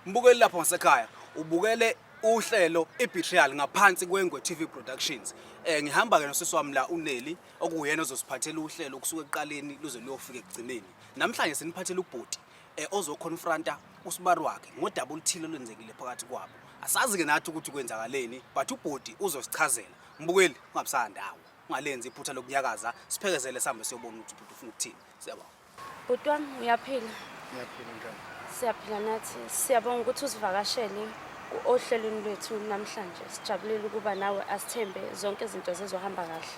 Mbukeli lapho ngasekhaya ubukele uhlelo iBetrayal ngaphansi kweNgwe TV Productions. Ngihamba ke nosisi wami la uNeli okuyena ozosiphathela uhlelo kusuka ekuqaleni luze luyofika ekugcineni. Namhlanje siniphathela ubhuti ozoconfronta usibari wakhe ngodaba oluthile olwenzekile phakathi kwabo. Asazi ke nathi ukuthi kwenzakaleni but ubhuti uzosichazela. Mbukeli ungabusaya ndawo. Ungalenzi iphutha lokunyakaza siphekezele sihambe siyobona ukuthi ubhuti ufuna ukuthini. Siyabonga. Bhuti wami uyaphila? Ngiyaphila njani? Siyaphila nathi. Siyabonga ukuthi usivakashele ohlelweni lwethu namhlanje. Sijabulile ukuba nawe asithembe zonke izinto zizohamba kahle.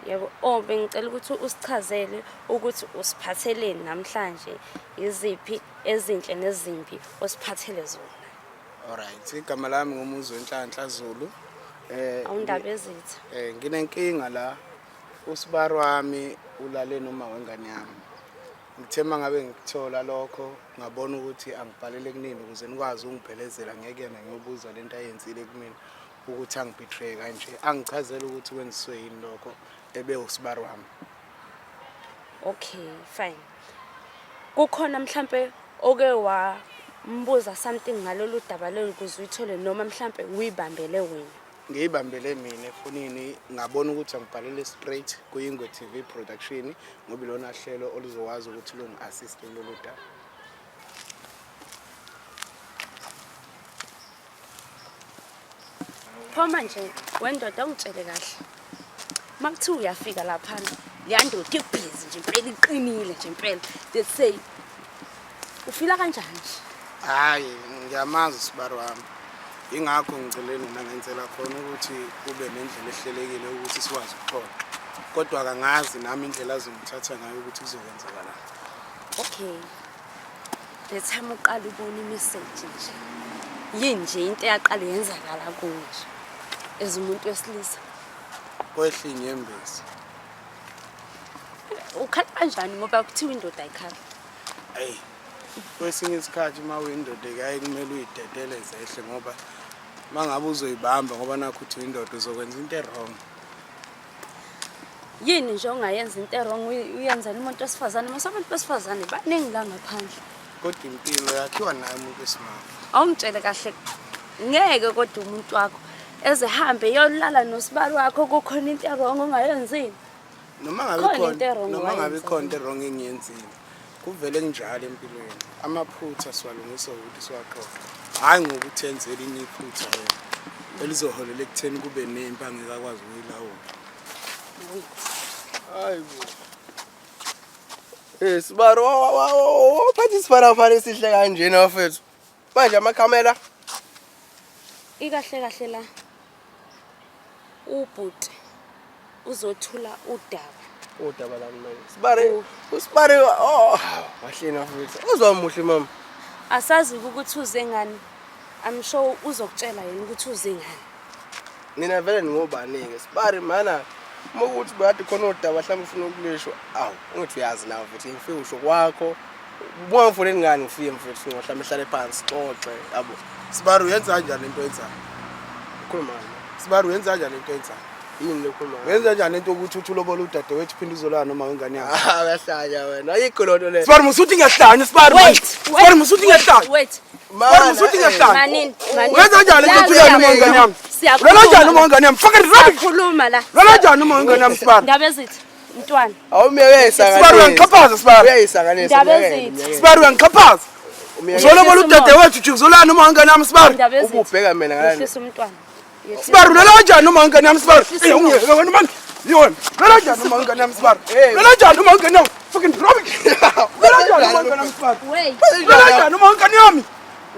Yebo, oh bengicela ukuthi usichazele ukuthi usiphatheleni namhlanje, iziphi ezinhle nezimbi osiphathele zona. Alright, igama lami nguMuzwe Nhlanhla Zulu. Awundaba ezitha. Nginenkinga la usibari wami ulale noma wengane yami. Ngithe mangabe ngikuthola lokho ngabona ukuthi angibhalele kunini ukuze nikwazi ukungiphelezela ngeke yena ngiyobuza lento ayenzile kumina ukuthi angibetray kanje. Angichazele ukuthi kwenziswe yini lokho ebe usibari wami. Okay, fine. Kukhona mhlambe oke wambuza something ngalolu daba lolu ukuze uyithole noma mhlambe uyibambele wena? Ngiyibambele mina efonini ngabona ukuthi angibhalele straight kuYingwe TV Production ngoba ilona hlelo oluzokwazi ukuthi lungi-assist kulolu daba. Pho manje wendoda ungitshele kahle. Makuthiwa uyafika laphana leya ndoda ibhizi nje impela iqinile nje impela. Let's say ufila kanjani nje? Hhayi, ngiyamazi usibari wami. Ingakho ngicele nina ngenzela khona ukuthi kube nendlela ehlelekile ukuthi sikwazi ukuxoxa. Kodwa kangazi nami indlela azongithatha ngayo ukuthi kuzokwenzakalani. Okay. The time uqala ubona imessage nje. Yini nje into eyaqala yenzakala kuwe nje as umuntu wesilisa? Kwehla inyembezi. Ukhala kanjani ngoba kuthiwa indoda ayikhala? Ayi. Kwesinye isikhathi uma uyindoda kuyaye kumele uyidedele zehle ngoba uma ngabe uzoyibamba ngoba nakho uthi uyindoda uzokwenza into e-wrong. Yini nje ongayenza into e-wrong uyenzela umuntu wesifazane? Mase abantu besifazane baningi la ngaphandle. Kodwa impilo yakhiwa naye umuntu wesimame. Awungitshele kahle ngeke kodwa umuntu wakho ezehambe eyolala nosibali wakho kukhona into e-wrong ongayenzile. Noma ngabe Khona khona into e-wrong noma ngabe owayenza khona into e-wrong engiyenzile. Kuvele kunjalo empilweni. Amaphutha siwalungisa ngokuthi siwaqoqe. Hhayi ngokuthi enze elinye iphutha yena elizoholela ekutheni kube nempi angeke akwazi ukuyilawula. Hayi bo. Sibari waphatha isifarafara esihle kanjena bafethu. Manje amakhamera Ikahle kahle la ubhuti uzothula udaba. Udaba lami manje. Sibari usibari oh wahlena bafethu. Uzwa muhle mama. Asazi ukuthi uze ngani. I'm sure uzokutshela yena ukuthi uze ngani. Nina vele ningobani-ke sibari mana uma ukuthi bekade khona udaba mhlawumbe ufuna ukulisho awu ungithi uyazi nawe mfethu ngifike usho kwakho ubungangifoneli ngani ngifike mfethu mhlawumbe hlale phansi xoxe yabo. Sibari uyenza kanjani into oyenzayo? Ukhuluma ngani? Sibari uyenza kanjani into oyenzayo? Yini le ukhuluma ngayo? Uyenza kanjani into ukuthi uthi ulobola udadewethu uphinde uzolala noma wengane yakho? Ah, uyahlanya wena. Ayikho loo nto leyo. Sibari musuthi ngiyahlanya Sibari manje. Sibari musuthi ngiyahlanya. Wait. Sibari musuthi ngiyahlanya. Manini, manini. Uyenza kanjani into othi ulala noma wengane yami? Ulala kanjani noma wengane yami? Fucking rubbish. Siyakhuluma la. Ulala kanjani noma wengane yami Sibari? Ndaba ezithi mntwana. Awumiye uyayisanganisa. Sibari uyangixhaphaza Sibari. Uyayisanganisa. Ndaba umyekele, ezithi. umyekele. Sibari uyangixhaphaza. Umyekele. Uzolobola udadewethu uthi uzolala noma wengane yami Sibari. Ndaba ezithi. Ububheka mina ngalana. Yehlisa umntwana. Yehlisa. Sibari ulala kanjani noma wengane yami Sibari? Eh ungiyeke wena manje. Yona. Ulala kanjani noma wengane yami Sibari? Hey. Ulala kanjani noma wengane yami? Fucking rubbish. Ulala kanjani noma wengane yami Sibari? Wait. Ulala kanjani noma wengane yami?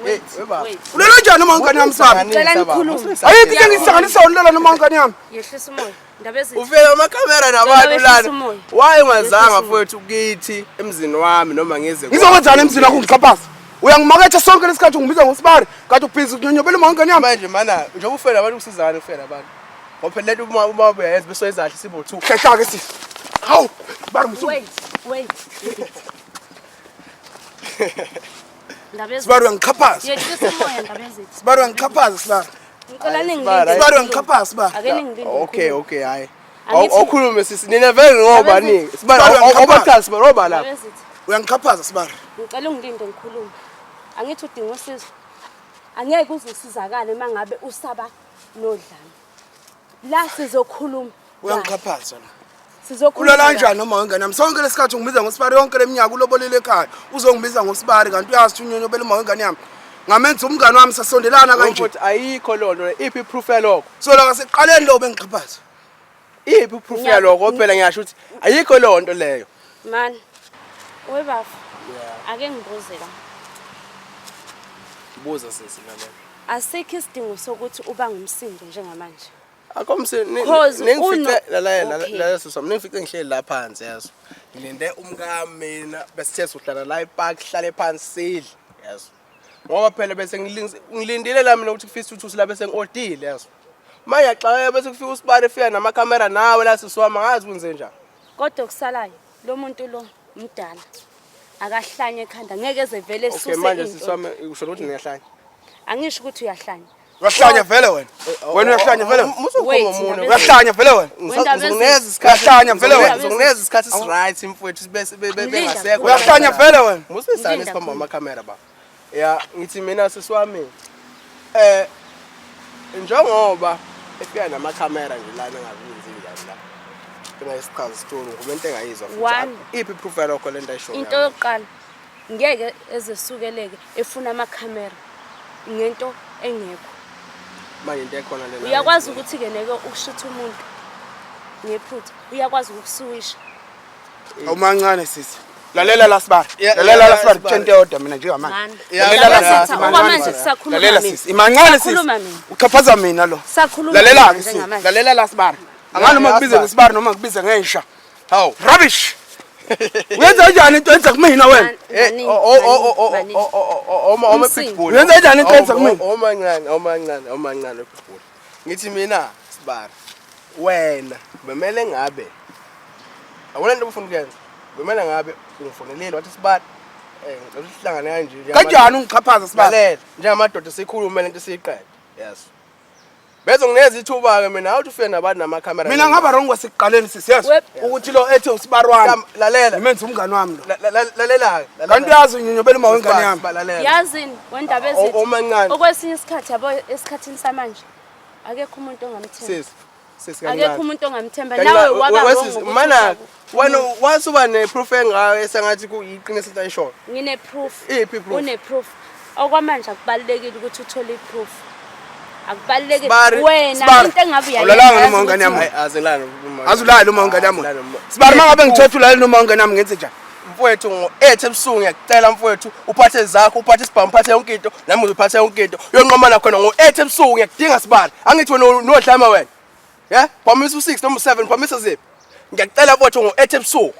Wait. Hey, weba. Wait. Ulala kanjani noma wengane yami Sibari? Ngicela nikhulume. Ayikho into engihlanganisayo ulala noma wengane yami. Yehlisa umoya. Ndaba ezithi. Ufika amakhamera nabantu Ngicela lana. wehlise umoya. Why ungazanga Wehlise umoya. mfowethu kithi emzini wami noma ngize Ngizokwenzani emzini wakho ungixhaphaza? Uyangimaketha sonke lesikhathi ungibiza ngosibari kade ubhizi unyonyobela uma wengane yami. Manje mana njengoba ufela abantu usizana ufela abantu. Ngoba phela lento uma uyayenza bese uyenza sibo 2. Hlehla ke sisi. Hawu, Sibari musu. Wait. Wait. Wait. Ndaba ezithi. Sibari uyangixhaphaza. Yehlisa umoya ndaba ezithi. Sibari uyangixhaphaza Sibari. Ngicela Hayi, ningilinde. Sibari, Sibari uyangixhaphaza Sibari. Ake ningilinde. Okay okay hayi. Angithi- Awukhulume sisi nina vele ngoba Ndaba ni. Sibari Sibari, obathathu sibari oba Ndaba lapha. ezithi. Uyangixhaphaza Sibari. Ngicela ungilinde ngikhulume. Angithi udinga usizo. Angeke uze usizakale uma ngabe usaba nodlame. La sizokhuluma. Uyangixhaphaza la. Sizokhuluma. Ulala kanjani noma wengane yami? Sonke lesikhathi ungibiza ngosibari yonke leminyaka ulobolile ekhaya. Uzongibiza ngosibari kanti uyazi ukuthi unyonyobela uma wengane yami. Ngamenza umngane wami sasondelana kanje. Mfowethu ayikho loo nto iphi iproof yalokho? So la kaseqaleni lo bengixhaphaza. Iphi iproof yalokho? Phela ngiyasho ukuthi ayikho loo nto leyo. Man. Webafo. Ake ngibuze la. Buza sisi lalela. Asikho isidingo sokuthi uba ngumsindo njengamanje. Akomsi Cause ningifice lalela Okay. lalela sisi wami ningifice ngihleli la phansi yazo. Ngilinde umkami mina bese sithe uhlala la epark hlale phansi sidle yazo. Ngoba phela bese ngilindile la mina ukuthi kufisa ukuthi la bese ngiodile yazo. Manje yaxakeka bese kufika usibari efika namakhamera nawe la sisi wami angazi kwenze njani. Kodwa okusalayo lo muntu lo mdala. Akahlanye ekhanda ngeke eze vele Okay esuse manje into. sisi wami usho ukuthi ngiyahlanya. Angisho ukuthi uyahlanya. Uyahlanya vele wena. Wena uyahlanya vele. Wait, Musukhoma Ndabezitha. Uyahlanya vele wena. Wendaba Ngizokunikeza isikhathi. Uyahlanya vele wena. Ngizokunikeza isikhathi esi-right mfowethu bese bengasekho. Uyahlanya vele wena. Musisane Linda siphambi khulu. kwamakhamera ba. Ya ngithi mina sisi wami njengoba efika namakhamera nje lana engakunzi njani la. Ngingayisichaza isitori ngoba into engayizwa futhi. One. Iphi proof yalokho lento ayishoyo? Into yokuqala ngeke ezesukeleke efuna amakhamera ngento engekho. Manje into ekhona lena. Uyakwazi ukuthi ke neke ukushutha umuntu ngephutha, uyakwazi ukusuwisha. Awumancane sisi. Lalela la sibari. Yeah, Lalela la yeah, sibari sibari. kutshela into eyodwa mina njengamanje. Mani. Yeah, Lalela la yeah, sisi. yeah, Okwamanje imancane. sisakhuluma Lalela mina. sisi. Imancane sisi. Sakhuluma mina. Uchaphaza mina lo. Sakhuluma Lalela mina ke sisi. njengamanje. Lalela la sibari. Angani noma Yeah, ngikubize sibari. ngesibari noma ngikubize ngensha. Hawu. Rubbish. Uyenza kanjani into enza kumina wena? Eh, oh oma oma Umsindo. pitbull. Uyenza kanjani into enza kumina? Oma ncane, oma ncane, oma ncane pitbull. Ngithi mina sibari. Wena bemele ngabe awuna into ofuna ukuyenza. Bemele ngabe ungifonelile wathi sibari ngicela sihlangane kanje. Kanjani ungixhaphaza sibari? Lalela, njengamadoda sikhulume lento siyiqede. Yes. Bese ngineza ithuba ke mina awuthi ufike nabantu namakhamera. Mina ngaba wrong kwasekuqaleni sisi yes. Wep. Ukuthi lo ethi usibari wami. Lalela. Ngimenza umngani wami lo. Lalela. Kanti uyazi unyonyobela uma wengane yami. Lalela. Yazini wendaba ezithi. Omancane. Okwesinye isikhathi yabo esikhathini samanje akekho umuntu ongamthemba. Sisi. Sisi Akekho umuntu ongamthemba nawe waba wrong. Ukuthi Mana wena wasuba ne-proof engayo esengathi kuyiqiniso into ayishoyo. Ngine proof. Iphi i-proof? Une proof. Okwamanje akubalulekile ukuthi uthole i-proof. Akubalulekile Sibari, wena Sibari, into engabe awulalanga uyayenza. noma wengane yami? Hayi azilani. Azulali uma wengane yami. Sibari mangabe ngithethe ulale noma wengane yami ngenze njani? Mfowethu ngo-8 ebusuku ngiyakucela mfowethu uphathe zakho uphathe isibhamu uphathe yonke into nami ngizophatha yonke into uyonqomana khona ngo-8 ebusuku ngiyakudinga sibari angithi wena nodlama wena ye phamisa u-6 noma u-7 phamisa ziphi ngiyakucela mfowethu ngo-8 ebusuku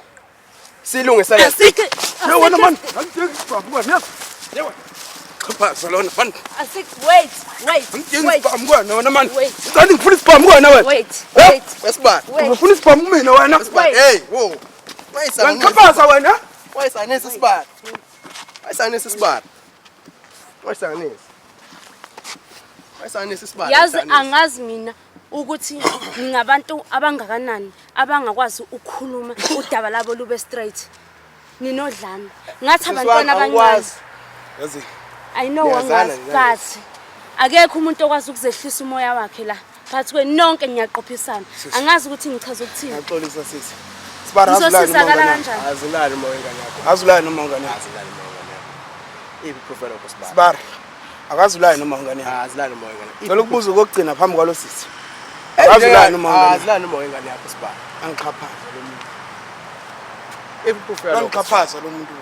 silungise le Asikho. Ye wena man, angidingi isibhamu wena. Ye wena. Xhaphaza lona man. Asikho. Wait, wait. Angidingi Wait. isibhamu kuwena wena man. Wait. Ucela ngifuna isibhamu kuwena wena. Wait. Eh? Wait. wesibari Wait. Ufuna isibhamu kumina wena. wesibari Wait. hey wo wayisanisa Uyangixhaphaza wena. wayisanisa isibari wayisanisa isibari wayisanisa wayisanisa isibari Yazi wayisanisa. angazi mina ukuthi ningabantu abangakanani abangakwazi ukukhuluma udaba labo lube straight. Ninodlame. Ngathi Sisi wami, abantwana abancane. awukwazi. Yazi I know Niyazana angazi nje. but akekho umuntu okwazi ukuzehlisa umoya wakhe la. Phakathi kwenu nonke niyaqophisana. Angazi ukuthi ngichaza ukuthini. ngiyaxolisa sisi. Sibari azulali noma Ngizosizakala wengane yami. kanjani? Azilali uma wengane yakho. Azulali noma wengane yami. Azilali uma wengane yakho. Iphi proof yalokho sibari? Sibari. Akazulali noma wengane yami. Azilali uma wengane. Ngicela ukubuza okugcina phambi kwalo sisi. Azilali noma wengane yami. Azilali uma wengane yakho sibari. Angixhaphaza lo muntu. Iphi proof yalokho? Angixhaphaza lo muntu.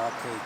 Okay.